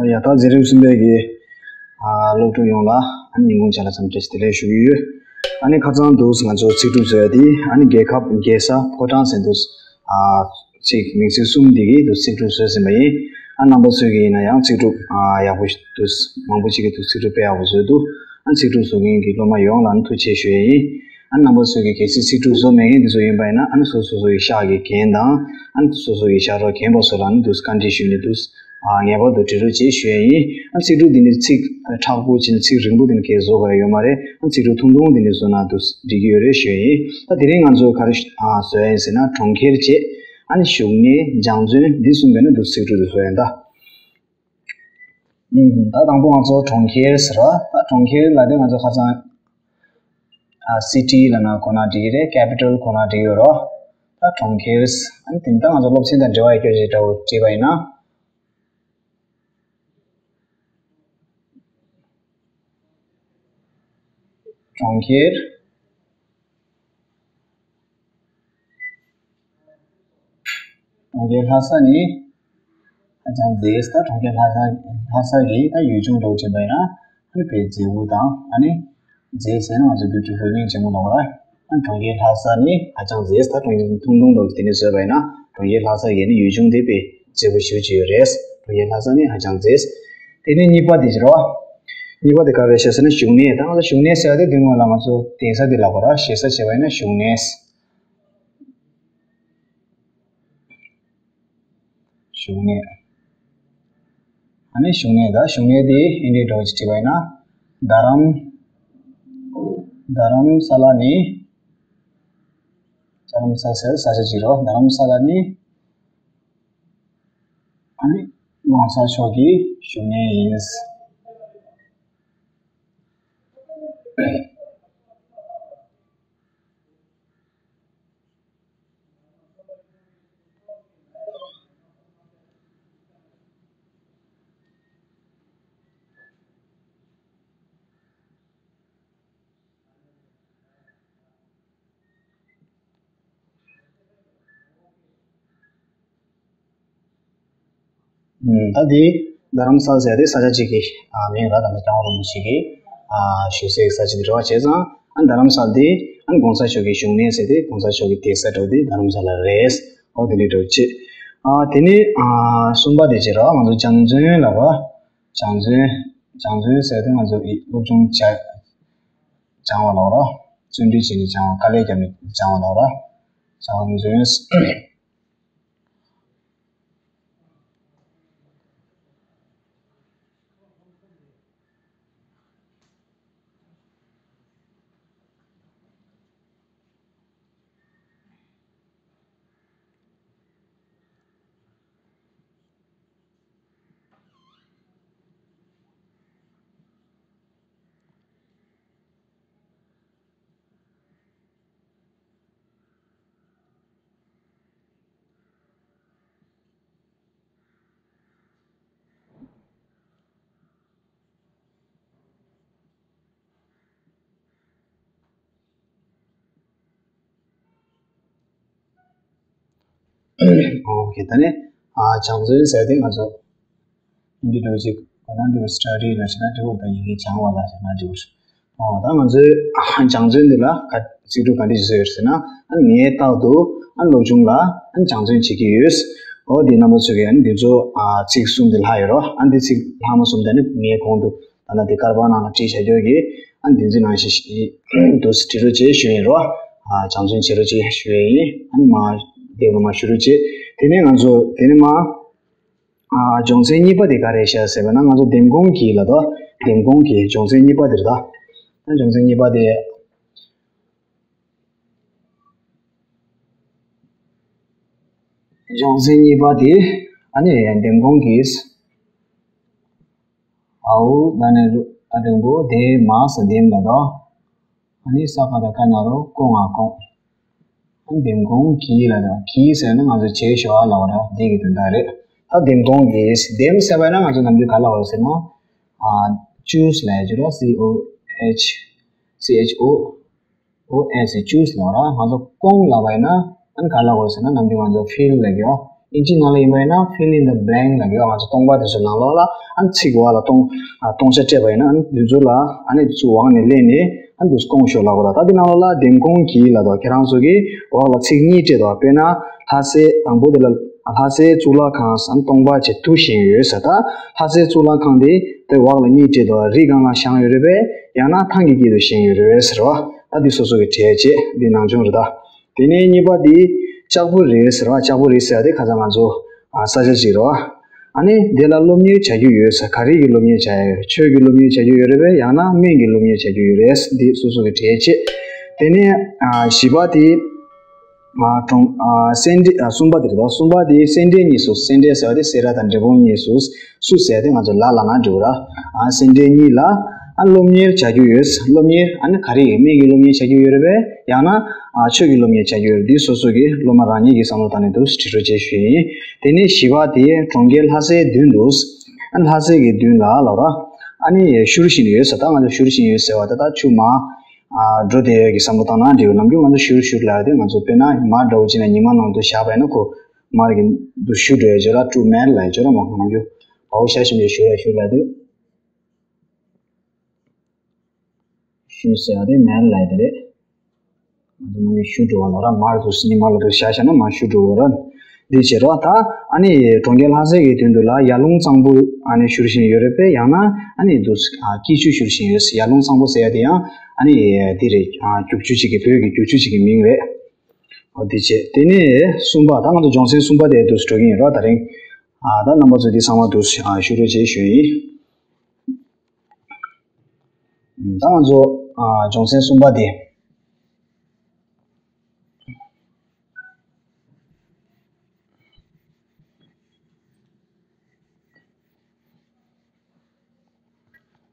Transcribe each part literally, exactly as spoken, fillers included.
ཡ་ད་འཛིན་རིམ་གསུམ་པའི་གི་ཨ་སློབ་ཕྲུག་ཡོངས་ལ་ཨ་ནི་ཉིན་གུང་ཇ་ལག་ཙམ་སྤྲད་བྱས་བདེ་ལེགས་ཞུ་གི་ཡོད། ཨ་ནི་ཁ་སང་འདུག་ང་ཚོ་ཚིག་གྲུབ་བཟོ་ཡ་དེ་ཨ་ནི་རྒྱལ་ཁབ་རྒྱལ་ས་ཕོ་བྲང་ཟེར་འདུག་ཨ་ཚིག་མིང་ཚིག་གསུམ་འདི་གི་འདུག་ཚིག་གྲུབ་བཟོས་ཟིན་པ་ཡིན། ཨ་རྣམ་པ་ཚོས་གི་ཡིན་ན་ཡང་ཚིག་གྲུབ་ཨ་ཡག་པོ་འདུག་མང་པོ་ཅིག་གི་འདུག་ཚིག་གྲུབ་དཔེ་ཡག་པོ་བཟོས་འདུག་ཨ་ཚིག་གྲུབ་བཟོ་མཁན་གྱི་སློབ་མ་ཡོངས་ལ་ནི་ཐུགས་རྗེ་ཆེ་ཞུ་ཡ་ཡིན། ཨ་རྣམ་པ་ཚོས་ཀྱི་གལ་སྲིད་ཚིག་གྲུབ་བཟོ་མེད་མཁན་དེ་ཚོ་ཡིན་པ་ཡིན་ན་ཨ་ནི་སོ་སོ་སོ་ཡི་ཤག་གི་རྒན་དང་ཨ་ནི་སོ་སོ་ཡི་ཤག་རོགས་རྒན་པ་ཚོ་ལ་ནི་འདུག་བཀའ་འདྲི་ཞུས་ནས་འདུག་ཨ་ངེས་པར་དུ་འབྲི་རོགས་བྱེད་ཞུ་ཡ་ཡིན། ཨ་ཚིག་གྲུབ་འདི་ནི་ཚིག་མཁྲེགས་པོ་བྱས་ནས་ཚིག་རིང་པོ་འདི་ནི་གས་བཟོ་དགོས་ཡ་ཡོད་མ་རེད། ཨ་ཚིག་གྲུབ་ཐུང་ཐུང་འདི་ནི་བཟོ་ན་འདུག་འགྲིག་གི་ཡོད་རེད་ཞུ་ཡ་ཡིན། ད་དེ་རིང་ང་ཚོས་ག་རེ་ཨ་བཟོ་ཡ་ཡིན་ཟེར་ན་གྲོང་ཁྱེར་བྱས་ཨ་ནི་བཞུགས་གནས་སྦྱང་བརྩོན་འདི་གསུམ་པས་ན་འདུག་ཚིག་གྲུབ་འདི་བཟོ་ཡ་ཡིན་ད། ཨུམ། ད་དང་པོ་ང་ཚོ་གྲོང་ཁྱེར་ཟེར་བ། ད་གྲོང་ཁྱེར་ལ་དེ་ང་ཚོ་ཁ་སང་ཨ་སི་ཊི་ལབ་ན་ཁོ་ན་འགྲིག་གི་རེད། ཀེ་པི་ཊལ་ཁོ་ན་འགྲིག་ཡོད་རོ། ད་གྲོང་ཁྱེར་ཨ་ནི་དེ་ད་ང་ཚོ་སློབ་ཚན་དང་འབྲེལ་བ་ཡོད་རྒྱུ་ཞིག་འདྲ་བོ་བྲིས་པ་ཡིན་ན། གྲོང་ཁྱེར། གྲོང་ཁྱེར་ལྷ་ས་ནི་ཧ་ཅང་མཛེས། ད་གྲོང་ཁྱེར་ལྷ་ས་ལྷ་ས་གི་ད་ཡུལ་ལྗོངས་འདྲ་བོ་བྱས་པ་ཡིན་ན་ཨ་ནི་དཔེ་མཛེས་པོ་དང་ཨ་ནི་མཛེས་ཟེར་ན་ང་ཚོ་བིའུ་ཊི་ཕུལ་སྙིང་རྗེ་མོ་ལབ་ར། ཨ་ནི་གྲོང་ཁྱེར་ལྷ་ས་ནི་ཧ་ཅང་མཛེས། ད་གྲོང་ཁྱེར་ཐུང་ཐུང་འདྲ་བོ་དེ་ནས་བཟོས་པ་ཡིན་ན་གྲོང་ཁྱེར་ལྷ་ས་གི་ནི་ཡུལ་ལྗོངས་དེ་དཔེ་མཛེས་པོ་ཞེ་པོ་ཅིག་ཡོད་རེད། གྲོང་ཁྱེར་ལྷ་ས་ནི་ཧ་ཅང་མཛེས། དེ་ནས་གཉིས་པ་དེ་ཅི་རེད་བ། གཉིས་པ་དེ་ག་རེ་རེད་ཟེར་ན་བཞུགས་གནས། ད་ང་ཚོ་བཞུགས་གནས་ཟེར་བ་དེ་དེ་སྔོན་ལ་ང་ཚོ་གདན་ས་དེ་ལབ་དགོས་ར། ཞེ་ས་བྱས་པ་ཡིན་ན་བཞུགས་གནས། བཞུགས་གནས། ཨ་ནི་བཞུགས་གནས་ད་བཞུགས་གནས་དེ་ཨིན་ཌི་འདྲ་བོ་ཅིག་བྲིས་པ་ཡིན་ན་རྡ་རམ། རྡ་རམ་ས་ལ་ནི། རྡ་རམ་ས་ཟེར་ས་ཆ་ཅིག་རེད། རྡ་རམ་ས་ལ་ནི། ཨ་ནི་༸གོང་ས་མཆོག་གི་བཞུགས་གནས་ཡིན། ད་དེ་རྡ་རམ་ས་ལ་ཟེར་ཏེ་ས་ཆ་གཅིག་གི་མིང་ར། ད་ལྟ་སྐྱབས་མགོན་རིན་པོ་ཆེ་གི་བཞུགས་སའི་ས་ཆ་དེ་རེད་བ། བྱས་ཙང་ཨ་རྡ་རམ་ས་ལ་དེ་ཨ་༸གོང་ས་མཆོག་གི་བཞུགས་གནས་ཟེར་ཏེ་༸གོང་ས་མཆོག་གི་གདན་ས་འདྲ་བོ་དེ་རྡ་རམ་ས་ལ་རེད། ཨོ་དེ་འདྲ་འདྲ་བོ་བྱས། ཨ་དེ་ནས་ཨ་གསུམ་པ་དེ་བྱས་ར། ང་ཚོ་སྦྱང་བརྩོན་ལབ་ར། སྦྱང་བརྩོན། སྦྱང་བརྩོན་ཟེར་ཏེ་ང་ཚོ་སློབ་སྦྱོང་བྱ་སྦྱང་བ་ལབ་ར། བརྩོན་འགྲུས་བྱས་ནས་སྦྱང་བ། དཀའ་ལས་བརྒྱབ་ནས་སྦྱང་བ་ལབ་ར། སྦྱང་བརྩོན། ཨོ་ཁེ། ད་ནི་ཨ་སྦྱང་བརྩོན་ཟེར་ཏེ་ང་ཚོ་ཨིན་ཌི་འདྲ་བོ་ཅིག་དགོས་ན་འདི་བར་སི་ཊ་ཌི་ལ་བྱས་ན་འདི་བར་དང་ཡི་གེ་སྦྱང་བ་ལ་བྱས་ན་འདི་བར། ཨོ་ད་ང་ཚོའི་སྦྱང་བརྩོན་འདི་ལ་ག་ཚིག་འབྲུ་ག་འདྲ་ཞིག་བཟོས་ཡོད་ཟེར་ན། ཨ་ངས་རྟག་ཏུ་ཨ་སློབ་ཆུང་ལ་ཨ་སྦྱང་བརྩོན་བྱེད་ཀྱི་ཡོད། ཨོ་འདི་རྣམ་པ་ཚོས་ཀྱིས་ཨ་འདི་ཚོ་ཨ་ཚིག་གསུམ་འདི་ལྷག་ཡོད་རོ། ཨ་འདི་ཚིག་ལྷག་མ་གསུམ་དེ་ནི་ངས་གོང་དུ་ད་ལྟ་འདི་ཀར་པ་ནང་ལ་བྲིས་བཞག་རྒྱུ་གི་ཨ་འདི་ཚོའི་ནང་བཞིན་ཞིག་འདུག་སེ་བྲིས་རོགས་བྱེད་ཞུ་ཡིན་རོ། ཨ་སྦྱང་བརྩོན་བྱེད་རོགས་བྱེད་ཞུ་ཡིན། ཨ་མ་འདེམས་རོགས་མ་ཞུ་རོགས་བྱེད། དེ་ནས་ང་ཚོ་དེ་ནས་མ། ཨ་སྦྱོང་ཚན་གཉིས་པ་དེ་ག་རེ་བཤད་ཟེར་བ་ན་ང་ཚོ་འདེམས་སྐོང་གི་ལ་དོ། འདེམས་སྐོང་གི་སྦྱོང་ཚན་གཉིས་པ་དེ་རེད་ད། ད་སྦྱོང་ཚན་གཉིས་པ་དེ། སྦྱོང་ཚན་གཉིས་པ་དེ་ཨ་ནི་འདེམས་སྐོང་གི་ཨའུ་ད་ནི་རུ་ཨ་རིང་པོ་དེ་མ་ས་འདེམས་ལ་དོ། ཨ་ནི་ས་ཀ་ད་ཀ་ན་རོ་ཀོ་ང་ཀོང་། ཨ་འདེམས་སྐོང་གི་ལ་དང་གི་ཟེར་ན་ང་ཚོ་བྱེད་ཤོག་ཨ་ལབ་པ་ར། འདི་གི་དོན་དག་རེད། ད་འདེམས་སྐོང་གི་འདེམས་ཟེར་བ་ན་ང་ཚོ་ནམ་རྒྱུན་ག་ལབ་པ་རེད་ཟེར་ན། ཨ་ཅུ་སི་ལབ་ཡ་ཅིག་ར། སི་ཨོ་ཨེཆ་སི་ཨེཆ་ཨོ་ཨོ་ཨེ་སི་ཅུ་སི་ལབ་པ་ར། ང་ཚོ་སྐོང་ལབ་པ་ཡིན་ན་ཨ་ནི་ག་ལབ་པ་རེད་ཟེར་ན་ནམ་རྒྱུན་ང་ཚོ་ཕིལ་ལབ་ཀྱི་ཡོད། ཨིན་ཇི་ནང་ལ་ཡིན་པ་ཡིན་ན་fill in the blank ལབ་ཀྱི་ཡོད། ང་ཚོ་སྟོང་པ་དེ་ཚོ་ནང་ལོགས་ལ་ཨ་ནི་ཚིག་འོག་ལ་སྟོང་ཨ་སྟོང་ཆ་སྤྲད་པ་ཡིན་ན་ཨ་ནི་དེ་ཚོ་ལ་ཨ་ནི་དེ་ཚོ་འོག་ནས་ལེན་ནས་ཨ་ནི་དེ་ཚོ་སྐོང་ཤོག་ལབ་དགོས་ར། ད་དེ་ནང་ལོགས་ལ་འདེམས་སྐོང་གྱིས་ལབ་དོ། ཁྱེད་རང་ཚོ་གིས་འོག་ལ་ཚིག་གཉིས་སྤྲད་དོ། དཔེར་ན་ལྷ་སའི་དང་པོ་དེ་ལ་ལྷ་སའི་གཙུག་ལག་ཁང་ཨ་ནི་སྟོང་པ་བྱས་ཏེ་བཞེངས་ཡོད་ཟེར། ད་ལྷ་སའི་གཙུག་ལག་ཁང་དེ་དེ་འོག་ལ་གཉིས་སྤྲད་དོ། རི་སྒང་ལ་བཞེངས་ཡོད་རེད་པས། ཡང་ན་ཐང་གི་དཀྱིལ་དུ་བཞེངས་ཡོད་རེད་པས་ཟེར་བ། ད་འདི་སོ་སོ་གི་གྲས་བྱས་འདི་ནང་སྦྱོང་རེད་ད། དེ་ནས་གཉིས་པ་དེ་ལྕགས་ཕོ་རི་ཟེར་བ། ལྕགས་ཕོ་རི་ཟེར་བ་དེ་ཁ་སང་ང་ཚོ་ཨ་ས་ཆ་ཅིག་རེད་བ། ཨ་ནི་དེ་ལ་སློབ་གཉེར་བྱ་རྒྱུ་ཡོད་ཟེར། ག་རེ་གི་སློབ་གཉེར་བྱ་ཡ་ཡོད། ཆོས་ཀྱི་སློབ་གཉེར་བྱ་རྒྱུ་ཡོད་རེད་པས། ཡང་ན་སྨན་གྱི་སློབ་གཉེར་བྱ་རྒྱུ་ཡོད་རེད། འདི་སོ་སོ་གི་གྲས་བྱས། དེ་ནས་ཨ་བཞི་པ་དེ་ཨ་གྲོང་ཨ་སེ་འབྲས་ཨ་གསུམ་པ་དེ་རེད་དོ། གསུམ་པ་དེ་སེ་འབྲས་གཉིས་སུ། སེ་འབྲས་ཟེར་བ་དེ་སེ་ར་དང་འབྲས་སྤུངས་གཉིས་སུ། སུ་ཟེར་བ་དེ་ང་ཚོ་ལ་ལབ་ན་འགྲིག་གི་རེད། ཨ་སེ་འབྲས་གཉིས་ལ་ཨ་སློབ་གཉེར་བྱ་རྒྱུ་ཡོད། སློབ་གཉེར་ཨ་ནི་ག་རེ་ཡིན། སྨན་གྱི་སློབ་གཉེར་བྱ་རྒྱུ་ཡོད་རེད་པས། ཡང་ན་ཨ་ཆོས་ཀྱི་སློབ་གཉེར་བྱ་རྒྱུ་ཡོད་རེད། འདི་སོ་སོ་གི་སློབ་མ་རང་ཉིད་ཀྱི་བསམ་བློ་བཏང་ནས་འདུག་དྲི་རོགས་བྱེད་ཞུ་ཡིན། དེ་ནས་བཞི་པ་དེ་གྲོང་ཁྱེར་ལྷ་སའི་མདུན་དུ། ཨ་ལྷ་སའི་གི་མདུན་ལ་ལབ་ར། ཨ་ནི་བཞུར་བཞིན་ཡོད་ཟེར། ད་ང་ཚོ་བཞུར་བཞིན་ཡོད་ཟེར་བ་ད་ད་ཆུ་མར་ཨ་འགྲོ་བསྡད་ཡོད་ཀྱི་བསམ་བློ་བཏང་ན་འགྲིག་གི། ནམ་རྒྱུན་ང་ཚོ་བཞུར་བཞུར་ལབ་ཡ་དེ་ང་ཚོ་དཔེར་ན་མར་འདྲ་བོ་ཅིག་ན་ཉི་མ་ནང་དུ་བཞག་པ་ཡིན་ན་ཁོ་མར་གི་འདུ་བཞུར་འགྲོ་ཡ་བརྗོད་ར། ཀྲུ་མེར་ལབ་ཡ་བརྗོད་ར། མ་ཁོ་ནམ་རྒྱུན་བའོ་ཤ་ཞིམ་པའི་བཞུར་ཡ་བཞུར་ལབ་དུས། བཞུར་ཟེར་བ་དེ་མེར་ལབ་ཡ་དེ་རེད། ང་ཚོ་ནམ་རྒྱུན་བཞུར་འགྲོ་བ་ལབ་ར། མར་དུ་ཉི་མ་ལ་དུ་བཞག་བཞག་ན་མར་བཞུར་འགྲོ་བ་ར། འདི་བྱེད་རོགས་ད། ཨ་ནི་གྲོང་ཁྱེར་ལྷ་སའི་གི་མདུན་དུ་ལ་ཡར་ཀླུང་གཙང་པོ་ཨ་ནི་བཞུར་བཞིན་ཡོད་རེད་པས། ཡང་ན་ཨ་ནི་དུ་ཨ་སྐྱིད་ཆུ་བཞུར་བཞིན་ཡོད། ཡར་ཀླུང་གཙང་པོ་ཟེར་ཡ་དེ་ཡང་ཨ་ནི་འདི་རེད། ཨ་རྒྱུག་ཆུ་གཅིག་གི་བོད་ཀྱི་རྒྱུག་ཆུ་གཅིག་གི་མིང་རེད། འོ་འདི་བྱེད། དེ་ནས་གསུམ་པ་ད་ང་ཚོ་སྦྱོང་ཚན་གསུམ་པ་དེ་དུ་འགྲོ་གི་ཡིན་རོགས་ད་རིང་། ཨ་ད་རྣམ་པ་ཚོ་འདི་ཚང་མ་དུ་ཨ་བཞུགས་རོགས་བྱེད་ཞུ་ཡིན། ད་ང་ཚོ་ཨ་སྦྱོང་ཚན་གསུམ་པ་དེ།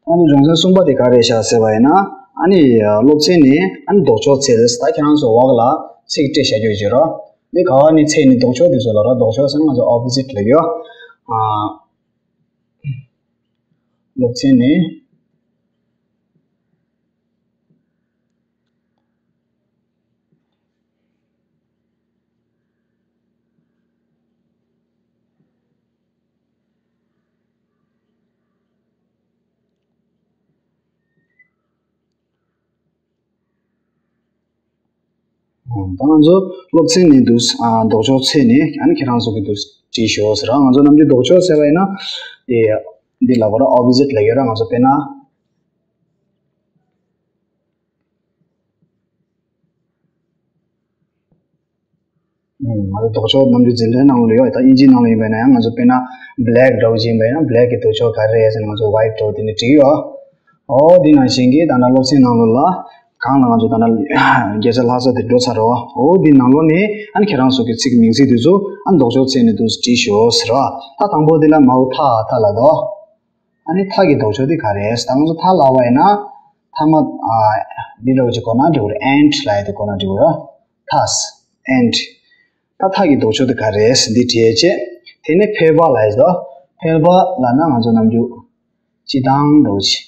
ང་ཚོ་སྦྱོང་ཚན་གསུམ་པ་དེ་ག་རེ་བྱ་ཟེར་བ་ཡིན་ན། ཨ་ནི་སློབ་ཚན་ནི་ཨ་ནི་ལྡོག་ཕྱོགས་ཚད་རེད། ད་ཁྱེད་རང་ཚོ་འོག་ལ་ཚིག་སྤྲད་བྱ་རྒྱུ་བྱེད་རོགས། འདི་ག་བ་ནི་ཚད་ནི་ལྡོག་ཕྱོགས་དེ་ཚོ་ལ་རོགས། ལྡོག་ཕྱོགས་ཟེར་ན་ང་ཚོ་opposite ལབ་ཡོད། ཨ་སློབ་ཚན་ནི། ད་ང་ཚོ་སློབ་ཚན་ནི་འདུག་ཨ་ལྡོག་ཕྱོགས་ཚད་ནི་ཨ་ནི་ཁྱེད་རང་ཚོ་གི་འདུག་བྲིས་ཤོག་ཟེར་ར། ང་ཚོ་ནམ་རྒྱུན་ལྡོག་ཕྱོགས་ཟེར་བ་ཡིན་ན་དེ་འདི་ལ་གོ་ར་opposite ལབ་ཡོད་ར། ང་ཚོ་དཔེར་ན། ང་ཚོ་ལྡོག་ཕྱོགས་ནམ་རྒྱུན་འཛིན་གྲྭའི་ནང་ལ་ཡོད། ད་ཨིན་ཇིའི་ནང་ལ་ཡིན་པ་ཡིན་ན་ཡང་ང་ཚོ་དཔེར་ན་black འདྲ་བོ་ཅིག་ཡིན་པ་ཡིན་ན་black གི་ལྡོག་ཕྱོགས་ག་རེ་རེད་ཟེར་ན་ང་ཚོ་white འདྲ་བོ་དེ་ནས་བྲིས་ཡོད། ཨོ་དེ་ནང་བཞིན་གྱི་ད་ལྟ་སློབ་ཚན་ནང་ལོགས་ལ་གང་ལ་ང་ཚོ་ད་ལྟ་སྐད་ཆ་ལྷག་ས་དེ་འགྲོ་ཚར་རེད་བ། ཨོ་དེ་ནང་ལོགས་ནས་ཨ་ནི་ཁྱེད་རང་ཚོ་གི་ཚིག་མིང་ཚིག་དེ་ཚོ་ཨ་ནི་ལྡོག་ཕྱོགས་ཚད་ནས་དུ་བྲིས་ཤོག་ཟེར་བ། ད་དང་པོ་དེ་ལ་མའོ་ཐ་ཐ་ལ་དོ། ཨ་ནི་ཐ་གི་ལྡོག་ཕྱོགས་དེ་ག་རེ་རེད། ད་ང་ཚོ་ཐ་ལབ་པ་ཡིན་ན་ཐ་མ་ཨ་འདི་འདྲ་བོ་ཅིག་གོ་ན་འགྲིག་གི་རེད། and ལབ་ཡ་དེ་གོ་ན་འགྲིག་གི་རེད། ཐ་and། ད་ཐ་གི་ལྡོག་ཕྱོགས་དེ་ག་རེ་འདི་བྲིས་བྱས། དེ་ནས་ཕལ་པ་ལབ་ཡ་དོ། ཕལ་པ་ལབ་ན་ང་ཚོ་ནམ་རྒྱུན་སྤྱིར་བཏང་འདྲ་བོ་ཅིག་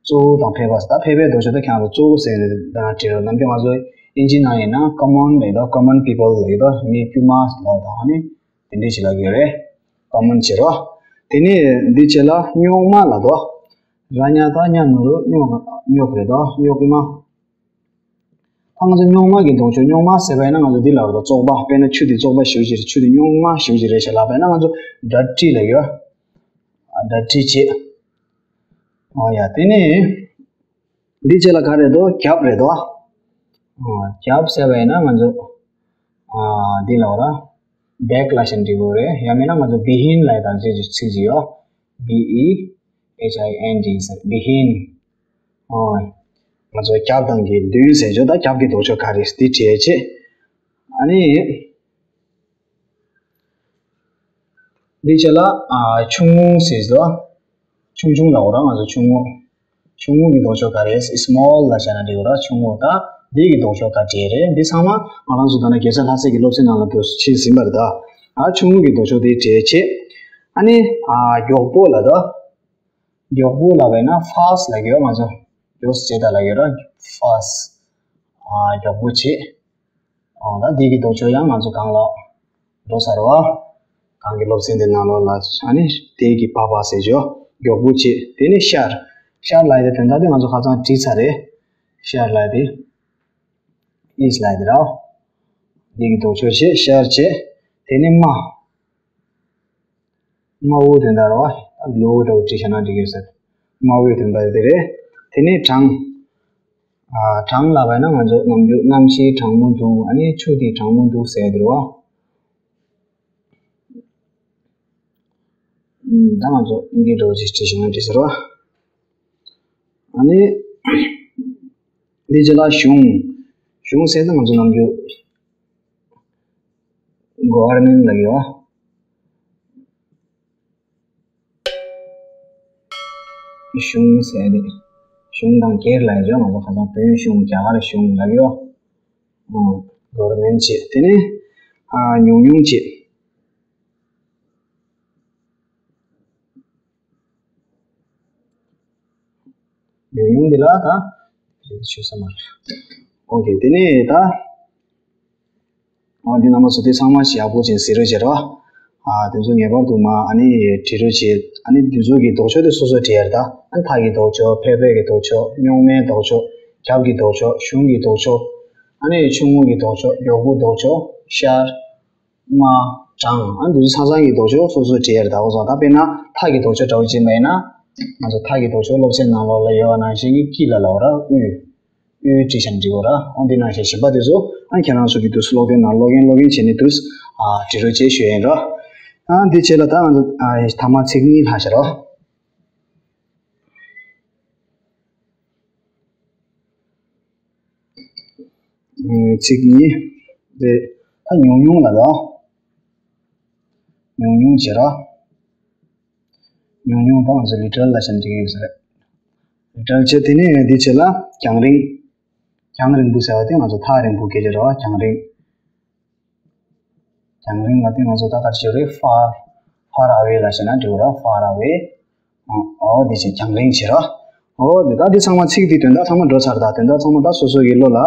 གཙོ་བོ་དང་ཕལ་པ་ཟེར། ད་ཕལ་པའི་ལྡོག་ཕྱོགས་དེ་ཁྱེད་རང་ཚོ་གཙོ་བོ་ཟེར་ནས་ད་བྲིས་རོགས། ནམ་རྒྱུན་ང་ཚོ་ཨིན་ཇི་ནང་ཡིན་ན་common ལབ་ཡ་དོ། common people ལབ་ཡ་དོ། མི་དཀྱུས་མ་ལབ་དང་ཨ་ནི་དེ་འདྲས་ཅིག་ལབ་ཀྱི་ཡོད་རེད། common བྱེད་རོགས། དེ་ནས་འདི་བྱས་ལ་རྙོག་མ་ལབ་དོ། ར་ཉ་ད་ཉ་ན་རོ་རྙོག་རྙོག་རེད་དོ། རྙོག་མ། ད་ང་ཚོ་རྙོག་མ་གི་ལྡོག་ཕྱོགས། རྙོག་མ་ཟེར་བ་ཡིན་ན་ང་ཚོ་འདི་ལབ་རེད་དོ། བཙོག་པ། དཔེར་ན་ཆུ་དེ་བཙོག་པ་ཞེ་པོ་ཅིག་རེད། ཆུ་དེ་རྙོག་མ་ཞེ་པོ་ཅིག་རེད་ཟེར་ལབ་པ་ཡིན་ན་ང་ཚོ་dirty ལབ་ཡོད། ཨ་dirty བྱེད། ཨོ་ཡ། དེ་ནས་འདི་བྱས་ལ་ག་རེ་རེད་དོ། རྒྱབ་རེད་དོ། ཨོ་རྒྱབ་ཟེར་བ་ཡིན་ན་ང་ཚོ་ཨ་འདི་ལབ་ར། back ལབ་བཞག་ན་འགྲིག་གི་རེད། ཡང་མིན་ན་ང་ཚོ་behind ལབ་ཡ་དང་ཅིག་ཅིག་ཚིག་ཅིག་ཡོད། B E H I N D ཟེར། behind། ཨོ་ང་ཚོ་རྒྱབ་དང་གི་མདུན་ཟེར་ཆོག་ད་རྒྱབ་ཀྱི་ལྡོག་ཕྱོགས་ག་རེ་འདི་བྲིས་བྱས། ཨ་ནི། འདི་བྱས་ལ་ཨ་ཆུང་ངུ་ཟེར་དོ། ཆུང་ཆུང་ལབ་དགོས་ར། ང་ཚོ་ཆུང་ངུ། ཆུང་ངུ་གི་ལྡོག་ཕྱོགས་ག་རེ། small ལབ་བྱས་ན་འགྲིག་གི་ར། ཆུང་ངུ། ད་འདི་གི་ལྡོག་ཕྱོགས་ག་རེ་རེད། འདི་ཚང་མ་ང་རང་ཚོ་ད་ནི་དགེ་རྩ་ལྷ་སའི་གི་སློབ་ཚན་ནང་ལ་དུ་ཕྱིན་ཟིན་པ་རེད་ད། ཨ་ཆུང་ངུ་གི་ལྡོག་ཕྱོགས་དེ་བྲིས་བྱས། ཨ་ནི་ཨ་མགྱོགས་པོ་ལབ་དོ། མགྱོགས་པོ་ལབ་པ་ཡིན་ན་fast ལབ་ཀྱི་ཡོད། ང་ཚོ་མགྱོགས་སུ་བྱེད་ད་ལབ་ཀྱི་ཡོད་ར། fast ཨ་མགྱོགས་པོ་བྱེད། ཨ་ད་འདི་གི་ལྡོག་ཕྱོགས་ཡང་ང་ཚོ་གང་ལ་འགྲོ་ཚར་བ། གང་གི་སློབ་ཚན་དེ་ནང་ལོགས་ལ་ཨ་ནི་དེ་གི་བ་བ་ཟེར་ཅོ་མགྱོགས་པོ་བྱེད། དེ་ནས་ཤར། ཤར་ལ་ཡི་དེ་དོན་དག་དེ་ང་ཚོ་ཧ་ཅང་བྲིས་ཚར་རེད། ཤར་ལ་ཡི་དེ་ཨིས་ལ་ཡི་དེ་ར། འདི་གི་ལྡོག་ཕྱོགས་བྱེད། ཤར་བྱེད། དེ་ནས་དམའ། དམའ་བོ་དོན་དག་ར་བ། ལོ་འདྲ་བོ་བྲིས་བྱས་ན་འགྲིག་གི་ཟེར། དམའ་བོའི་དོན་དག་དེ་རེད། དེ་ནས་གྲང་། ཨ། གྲང་ལབ་པ་ན་ང་ཚོ་ནམ་རྒྱུན་གནམ་གཤིས་གྲང་མོ་འདུག་ཨ་ནི་ཆུ་དེ་གྲང་མོ་འདུག་ཟེར་དེ་རེད་བ། ཨུམ། ད་ང་ཚོ་ཨིན་སྐད་འདྲ་བོ་ཅིག་བྲིས་བྱས་ན་འགྲིག་ཟེར་བ། ཨ་ནི། འདི་རྗེས་ལ་གཞུང་། གཞུང་ཟེར་ན་ང་ཚོ་ནམ་རྒྱུན་གོ་ཝར་མེན་ལབ་ཀྱི་ཡོད། གཞུང་ཟེར་ཏེ། གཞུང་དང་སྒེར་ལ་ཡོད་ང་ཚོ་ཁ་སང་བོད་གཞུང་རྒྱ་གར་གཞུང་ལབ་ཀྱི་ཡོད། ཨོ། གོ་ཝར་མེན་བྱེད། དེ་ནས་ཨ། ཉུང་ཉུང་བྱེད། ཉུང་ཉུང་འདི་ལ་ད་རེད་ཆོད་ས་མ་རེད། ཨོ་ཁེ། དེ་ནས་ད། ཨོ། འདི་རྣམ་པ་ཚོ་དེ་ཚང་མ་ཞིག་ཡག་པོ་ཅིག་གཟིགས་རོགས་བྱེད་རོགས། ཨ། དེ་ཚོ་ངེས་པར་དུ་མ་ཨ་ནི་བྲིས་རོགས་བྱེད། ཨ་ནི་འདི་ཚོ་གི་ལྡོག་ཕྱོགས་དེ་སོ་སོ་བྲིས་ཡར་ད། ཨ་ནི་མཐའ་གི་ལྡོག་ཕྱོགས། ཕལ་པའི་གི་ལྡོག་ཕྱོགས། རྙོག་མའི་ལྡོག་ཕྱོགས། རྒྱབ་ཀྱི་ལྡོག་ཕྱོགས། གཞུང་གི་ལྡོག་ཕྱོགས། ཨ་ནི་ཆུང་ངུ་གི་ལྡོག་ཕྱོགས། མགྱོགས་པོ་ལྡོག་ཕྱོགས། ཤར། དམའ། གྲང་། ཨ་འདི་ཚོ་ཚང་ཚང་གི་ལྡོག་ཕྱོགས་སོ་སོ་བྲིས་ཡར་ད། འོ་སོང་ད་དཔེར་ན་མཐའ་གི་ལྡོག་ཕྱོགས་འདྲ་བོ་བྱེད་པ་ཡིན་ན། ང་ཚོ་མཐའ་གི་ལྡོག་ཕྱོགས་སློབ་ཚན་ནང་ལོགས་ལ་ཡོད་པ་ནང་བཞིན་གྱི་དཀྱིལ་ལ་ལབ་ར་དབུས། དབུས་བྲིས་བྱས་ནས་འབྲི་དགོས་ར། འོ་འདི་ནང་བཞིན་གཞན་པ་དེ་ཚོ་ཨ་ཁྱེད་རང་ཚོ་གི་དུས་སུ་ཀློག་དེབ་ནང་ཀློག་གིན་ཀློག་གིན་བྱས་ནས་དུས། ཨ། འབྲི་རོགས་བྱེད་ཞུ་ཡ་ཡིན་ར། ཨ་འདི་བྱས་ལ་ད་ང་ཚོ། ཨ། ཐ་མ་ཚིག་གཉིས་ལྷག་བཞག་ར། ཚིག་གཉིས། དེ་ད་ཉུང་ཉུང་ལ་ད། ཉུང་ཉུང་བྱེད་ར། ཉུང་ཉུང་ད་ང་ཚོ་ལི་ཊལ་ལ་བྱས་ན་འགྲིག་གི་ཡོད་ས་རེད། ལི་ཊལ་བྱས། དེ་ནས་འདི་བྱས་ལ་རྒྱང་རིང་། རྒྱང་རིང་པོ་ཟེར་བ་དེ་ང་ཚོ་ཐག་རིང་པོ་སྐད་ཆ་རེད་བ། རྒྱང་རིང་། རྒྱང་རིང་ལ་དེ་ང་ཚོ་ད་ག་རེ་བྱེད་རེད། ཧྥར། ཧྥར་ཨ་ཝེ་ལ་བྱས་ན་འགྲིག་གི་ར། ཧྥར་ཨ་ཝེ། ཨོ་དེ་བྱས་རྒྱང་རིང་བྱེད་ར། ཨོ་དེ་ད་དེ་ཚང་མ་ཚིག་དེ་དོན་དག་ཚང་མ་འགྲོ་ཚར། ད་དོན་དག་ཚང་མ་ད་སོ་སོ་གི་བློ་ལ་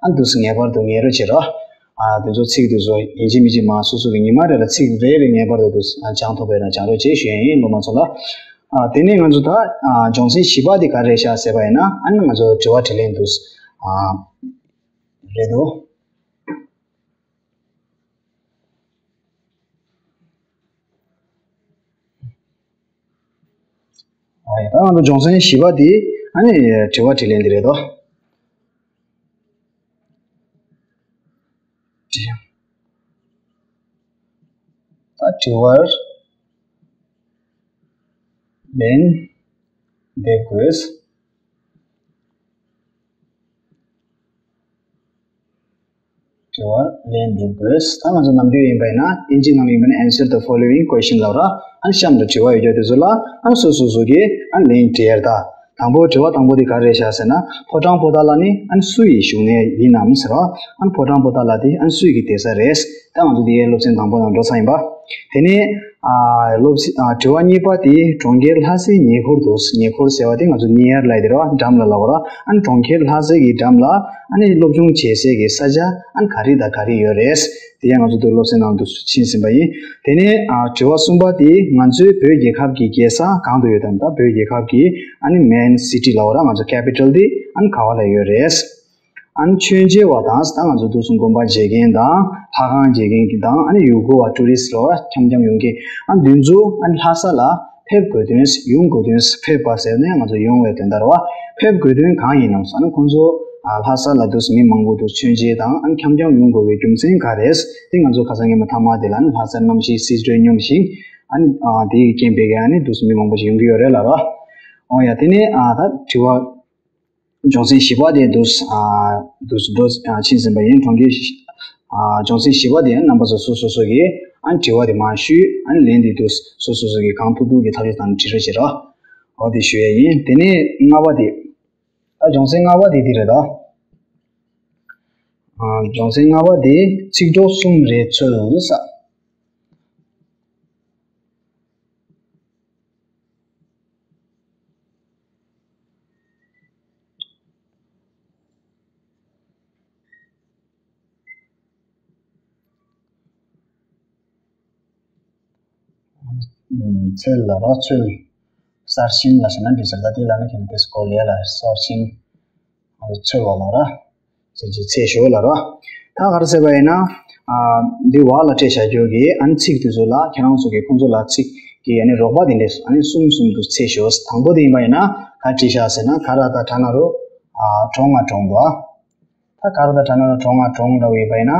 ཨ་འདུག་སེ་ངེས་པར་དུ་ངེས་རོགས་བྱེད་ར། ཨ་དེ་ཚོ་ཚིག་དེ་ཚོ་ཡིན་གཅིག་མིན་གཅིག་མ་སོ་སོ་གི་ཉི་མ་རེ་ལ་ཚིག་རེ་རེ་ངེས་པར་དུ་འདུག་སེ་སྦྱང་ཐུབ་པ་ཡིན་ན་སྦྱང་རོགས་བྱེད་ཞུ་ཡ་ཡིན་སློབ་མ་ཚོ་ལ། ཨ་དེ་ནས་ང་ཚོ་ད་ཨ་སྦྱོང་ཚན་བཞི་པ་དེ་ག་རེ་རེད་ཤག་ཟེར་བ་ཡིན་ན། ཨ་ནི་ང་ཚོ་དྲི་བ་དྲིས་ལན་འདུག་སེ་ཨ་རེད་དོ། ཨ་ཡ། ད་ང་ཚོ་སྦྱོང་ཚན་བཞི་པ་དེ་ཨ་ནི་དྲི་བ་དྲིས་ལན་དེ་རེད་དོ། ད་དྲི་བར་ལན་འདེབས་དགོས། དྲི་བར་ལན་འདེབས་དགོས། ད་ང་ཚོ་ནམ་རྒྱུན་ཡིན་པ་ཡིན་ན། ཨིན་ཇི་ནང་ཡིན་པ་ན་answer the following question ལབ་ར། ཨ་ནི་གཤམ་དུ་དྲི་བ་ཡོད་རྒྱུ་དེ་ཚོ་ལ་ཨ་ནི་སོ་སོ་སོ་གིས་ཨ་ནི་ལན་འབྲི་ཡར་ད། དང་པོ་དྲི་བ་དང་པོ་དེ་ག་རེ་རེད་ཤག་ཟེར་ན། ཕོ་བྲང་པོ་ཏཱ་ལ་ནི་ཨ་ནི་སུ་ཡི་བཞུགས་གནས་ཡིན་ནམ་ཟེར་བ། ཨ་ནི་ཕོ་བྲང་པོ་ཏཱ་ལ་དེ་ཨ་ནི་སུ་ཡི་གི་གདན་ས་རེད། ད་ང་ཚོ་འདི་ཡའི་སློབ་ཚན་དང་པོ་ནང་འགྲོ་ཚར་ཡིན་པ། དེ་ནས་ཨ་སློབ་ཚན་ཨ་དྲི་བ་གཉིས་པ་དེ་གྲོང་ཁྱེར་ལྷ་སའི་ཉེ་འཁོར་དུ། ཉེ་འཁོར་ཟེར་བ་དེ་ང་ཚོ་near ལབ་ཡ་དེ་རེད་བ། འགྲམ་ལ་ལབ་དགོས་ར། ཨ་ནི་གྲོང་ཁྱེར་ལྷ་སའི་གི་འགྲམ་ལ་ཨ་ནི་སློབ་སྦྱོང་བྱེད་སའི་གི་ས་ཆ་ཨ་ནི་ག་རེ་དང་ག་རེ་ཡོད་རེད། དེ་ཡང་ང་ཚོ་འདུག་སློབ་ཚན་ནང་དུ་ཕྱིན་ཟིན་པ་ཡིན། དེ་ནས་ཨ་དྲི་བ་གསུམ་པ་དེ་ང་ཚོའི་བོད་རྒྱལ་ཁབ་ཀྱི་རྒྱལ་ས་གང་དུ་ཡོད་དམ། ད་བོད་རྒྱལ་ཁབ་ཀྱི་ཨ་ནི་main city ལབ་དགོས་ར། ང་ཚོ་capital དེ་ཨ་ནི་ག་བ་ལ་ཡོད་རེད། ཨ་ནི་མཆོད་མཇལ་བ་དང་། ད་ང་ཚོ་འདུག་སེ་སྒོམ་པ་མཇལ་མཁན་དང་ལྷ་ཁང་མཇལ་མཁན་གྱི་དང་། ཨ་ནི་ཡུལ་སྐོར་བ་tourist ལོ་འཆམ་འཆམ་ཡོང་མཁན། ཨ་འདི་ཚོ་ཨ་ནི་ལྷ་ས་ལ་ཕེབས་དགོས་དོན། ཡོང་དགོས་དོན། ཕེབས་པ་ཟེར་ནས་ང་ཚོ་ཡོང་བའི་དོན་དག་རེད་བ། ཕེབས་དགོས་དོན་གང་ཡིན་ནམ་ཟེར་ན། ཁོང་ཚོ་ཨ་ལྷ་ས་ལ་འདུག་སེ་མི་མང་པོ་འདུག་མཆོད་མཇལ་དང་ཨ་ནི་འཆམ་འཆམ་ཡོང་དགོས་པའི་རྒྱུ་མཚན་ག་རེད། དེ་ང་ཚོ་ཁ་སང་ཉི་མ་ཐ་མ་དེ་ལ་ཨ་ནི་ལྷ་སར་གནམ་གཤིས་བསིལ་དྲོད་སྙོམས་ཤིང་། ཨ་ནི་ཨ་དེ་ཡི་རྐྱེན་པས་ཨ་ནི་འདུག་སེ་མི་མང་པོ་ཞིག་ཡོང་གི་ཡོད་རེད་ལབ་ར། འོ་ཡ། དེ་ནས་ཨ་ད་དྲི་བ་སྦྱོང་ཚན་བཞི་པ་དེ་འདུག་ཨ་འདུག་འགྲོ་ཨ་ཕྱིན་ཟིན་པ་ཡིན། གྲོང་ཁྱེར་ཨ་སྦྱོང་ཚན་བཞི་པ་དེ་རྣམ་པ་ཚོ་སོ་སོ་སོ་གིས་ཨ་དྲི་བ་དེ་མར་ཞུས། ཨ་ནི་ལན་དེ་འདུག་སོ་སོ་སོ་གིས་གང་ཐུབ་ཐུབ་ཀྱི་ཐབས་ཤེས་དང་འབྲི་རོགས་བྱེད་རོགས། འོ་དེ་ཞུ་ཡས་ཡིན། དེ་ནས་ལྔ་པ་དེ། ཨ་སྦྱོང་ཚན་ལྔ་པ་དེ་འདི་རེད་ད། ཨ་སྦྱོང་ཚན་ལྔ་པ་དེ་ཚིག་གྲོགས་གསུམ་རེ་འཚོལ་ས། ཚོད་ལ་རོ་ཚོད། གསར་ཤིང་ལ་བྱས་ན་འདི་ཟེར་ད་འདི་ལ་ནི་ཁྱེད་ནི་དེ་སྐོར་ལས་ལ་གསར་ཤིང་། ང་ཚོ་ཚོད་བ་ལ་ར། ཅེས་ཀྱི་ཚེ་ཞོ་ལ་ར། ད་ག་རེ་ཟེར་བ་ཡིན་ན། ཨ། འདི་བ་ལ་སྤྲད་བྱ་རྒྱུ་གི་ཨ་ནི་ཚིག་དེ་ཚོ་ལ་ཁྱེད་རང་ཚོ་གི་ཁོང་ཚོ་ལ་ཚིག་གི་ཨ་ནི་རོགས་པ་དེ་འདྲས་ཨ་ནི་གསུམ་གསུམ་དུ་ཚེ་ཞོ། དང་པོ་དེ་ཡིན་པ་ཡིན་ན་ག་བྲིས་བཞག་ཟེར་ན་ག་ར་ད་དྲ་ན་རོ། ཨ། གྲོང་ང་གྲོང་དུ་ཨ། ད་ག་ར་ད་དྲ་ན་རོ་གྲོང་ང་གྲོང་འདྲ་བོ་ཡིན་པ་ཡིན་ན།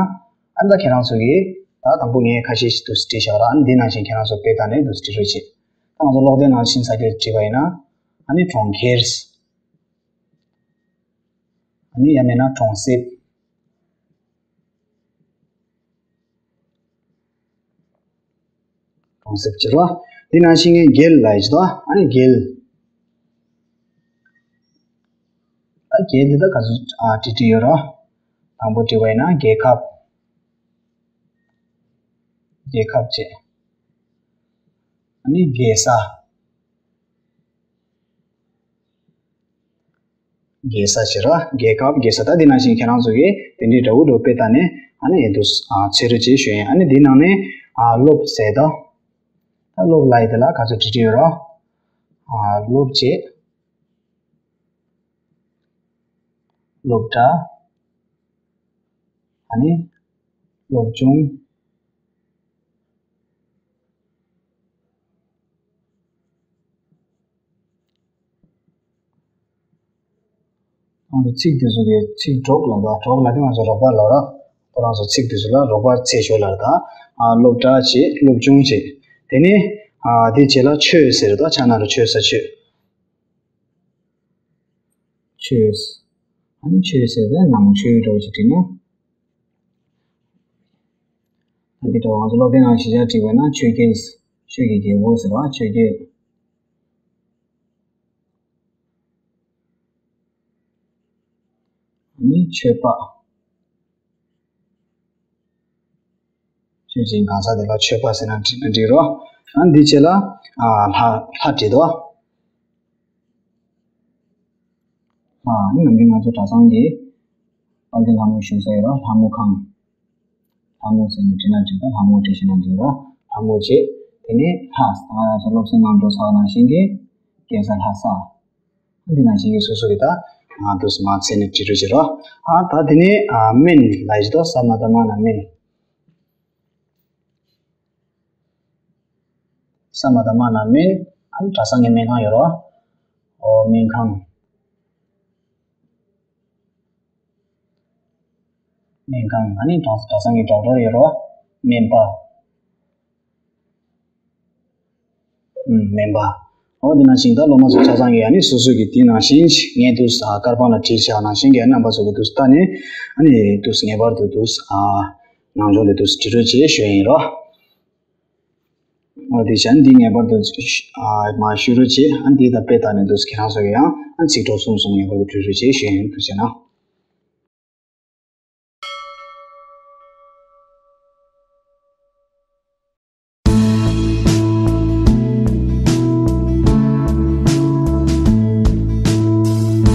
ཨ་ནི་ད་ཁྱེད་རང་ཚོ་གིས་ད་དང་པོ་ངས་ཁ་ཤས་ཤིག་དུ་བྲིས་བཞག་ར། ཨ་ནི་འདི་ནང་བཞིན་ཁྱེད་རང་ཚོ་དཔེ་ལྟ་ནས་དུ་བྲིས་རོགས་བྱེད། ད་ང་ཚོ་ཀློག་འདོན་ནང་བཞིན་ས་སྐྱ་བྲིས་པ་ཡིན་ན། ཨ་ནི་གྲོང་ཁྱེར། ཨ་ནི་ཡང་མིན་ན་གྲོང་གསེབ། གྲོང་གསེབ་ཅེས་རོ། འདི་ནང་བཞིན་ངས་རྒྱལ་ལ་ཡིས་དོ། ཨ་ནི་རྒྱལ། ད་རྒྱལ་འདི་ད་ག་ཚོད་ཨ་བྲིས་བྲིས་ཡོད་རོ། དང་པོ་བྲིས་པ་ཡིན་ན་རྒྱལ་ཁབ། རྒྱལ་ཁབ་ཅེས། ཨ་ནི་རྒྱལ་ས། རྒྱལ་ས་ཟེར་བ། རྒྱལ་ཁབ། རྒྱལ་ས། ད་འདི་ནང་བཞིན་ཁྱེད་རང་ཚོ་གིས་དེ་འདྲའི་འདྲ་བོ་འདྲ་བོ་དཔེ་ལྟ་ནས་ཨ་ནི་ཡིན་དུས་ཨ་ཚེ་རུ་ཅེས་ཞུ་ཡིན། ཨ་ནི་འདི་ནང་ནས་ཨ་སློབ་ཟེར་དོ། ད་སློབ་ལ་ཡི་དེ་ལ་ག་ཚོད་བྲིས་བྲིས་ཡོད་རོ། ཨ་སློབ་ཅེས། སློབ་གྲྭ། ཨ་ནི་སློབ་ཆུང་། ང་ཚོ་ཚིག་དེ་ཚོ་གི་ཚིག་གྲོགས་ལ་དོ། གྲོགས་ལ་དེ་ང་ཚོ་རོགས་པ་ལ་ར། ཁོ་རང་ཚོ་ཚིག་དེ་ཚོ་ལ་རོགས་པ་ཚེ་ཞོ་ལ་ར་ད། ཨ་སློབ་གྲྭ་བྱས། སློབ་ཆུང་བྱས། དེ་ནས་ཨ་དེ་བྱས་ལ་ཆོས་ཟེར་དོ། ཆ་ན་ར་ཆོས་ས་ཆོས། ཆོས། ཨ་ནི་ཆོས་ཟེར་བའི་ནང་ཆོས་འདྲ་བོ་ཅིག་བྲིས་ན། ད་འདི་འདྲ་བོ་ང་ཚོ་སློབ་དེབ་ནང་གཞི་བཞག་བྲིས་པ་ན་ཆོས་རྒྱལ། ཆོས་ཀྱི་རྒྱལ་པོ་ཟེར་བ་ཆོས་རྒྱལ། ཨ་ནི་ཆོས་པ། ཆོས་ཀྱི་གང་ཟག་དེ་ལ་ཆོས་པ་ཟེར་ན་འགྲིག་ན་འགྲིག་རོ། ཨ་འདི་བྱས་ལ་ཨ་ལྷ། ལྷ་བྲིས་དོ། ལྷ་ནི་ནམ་རྒྱུན་ང་ཚོ་གྲྭ་ཚང་གི་དཔལ་ལྡན་ལྷ་མོ་བཞུགས་ས་ཡོད་རོ། ལྷ་མོ་ཁང་། ལྷ་མོ་ཟེར་ནས་བྲིས་ན་འགྲིག་ད་ལྷ་མོ་བྲིས་ཤེས་ན་འགྲིག་རོ། ལྷ་མོ་བྱས། དེ་ནས་ལྷ། ང་རང་ཚོ་སློབ་ཚན་ནང་འགྲོ་ཚར་བ་ནང་བཞིན་གྱི་རྒྱལ་ས་ལྷ་ས། འདི་ནང་བཞིན་གྱི་སོ་སོ་གི་ད་ང་དུས་མ་ཚེ་ནས་བྲིས་རོགས་བྱེད་རོགས། ཨ་ད་དེ་ནས་ཨ་སྨན་ལ་ཡི་དོ། ས་མ་བཏགས་སྨ་ན་སྨན། ས་མ་བཏགས་སྨ་ན་སྨན། ཨ་ནི་གྲྭ་ཚང་གི་སྨན་ཁང་ཡོད་རོགས། ཨོ་སྨན་ཁང་། སྨན་ཁང་། ཨ་ནི་གྲྭ་གྲྭ་ཚང་གི་ཌོག་ཊར་ཡོད་རོགས། སྨན་པ། ཨུམ། སྨན་པ། འོ་དེ་ནང་བཞིན་ད་སློབ་མ་ཚོ་ཆ་ཚང་གིས་ཨ་ནི་སོ་སོ་གི་དེ་ནང་བཞིན་ངས་དུས་ཨ་དཀར་པང་ལ་བྲིས་བཞག་ནང་བཞིན་གྱི་རྣམ་པ་ཚོ་གི་དུས་ལྟ་ནས་ཨ་ནི་དུས་ངེས་པར་དུ་དུས་ཨ་ནང་སྦྱོང་དེ་དུས་བྲིས་རོགས་བྱེད་ཞུ་ཡིན་རོགས། འོ་དེ་བྱས་ཨ་ནི་འདི་ངེས་པར་དུ་ཨ་མ་ཞུ་རོགས་བྱེད། ཨ་ནི་འདི་ད་དཔེ་ལྟ་ནས་དུས་ཁྱེད་རང་ཚོ་གི་ཡང་ཨ་ནི་ཚིག་གྲོགས་གསུམ་གསུམ་ངེས་པར་དུ་བྲིས་རོགས་བྱེད་ཞུ་ཡིན། ཐུགས་རྗེ་གནང་།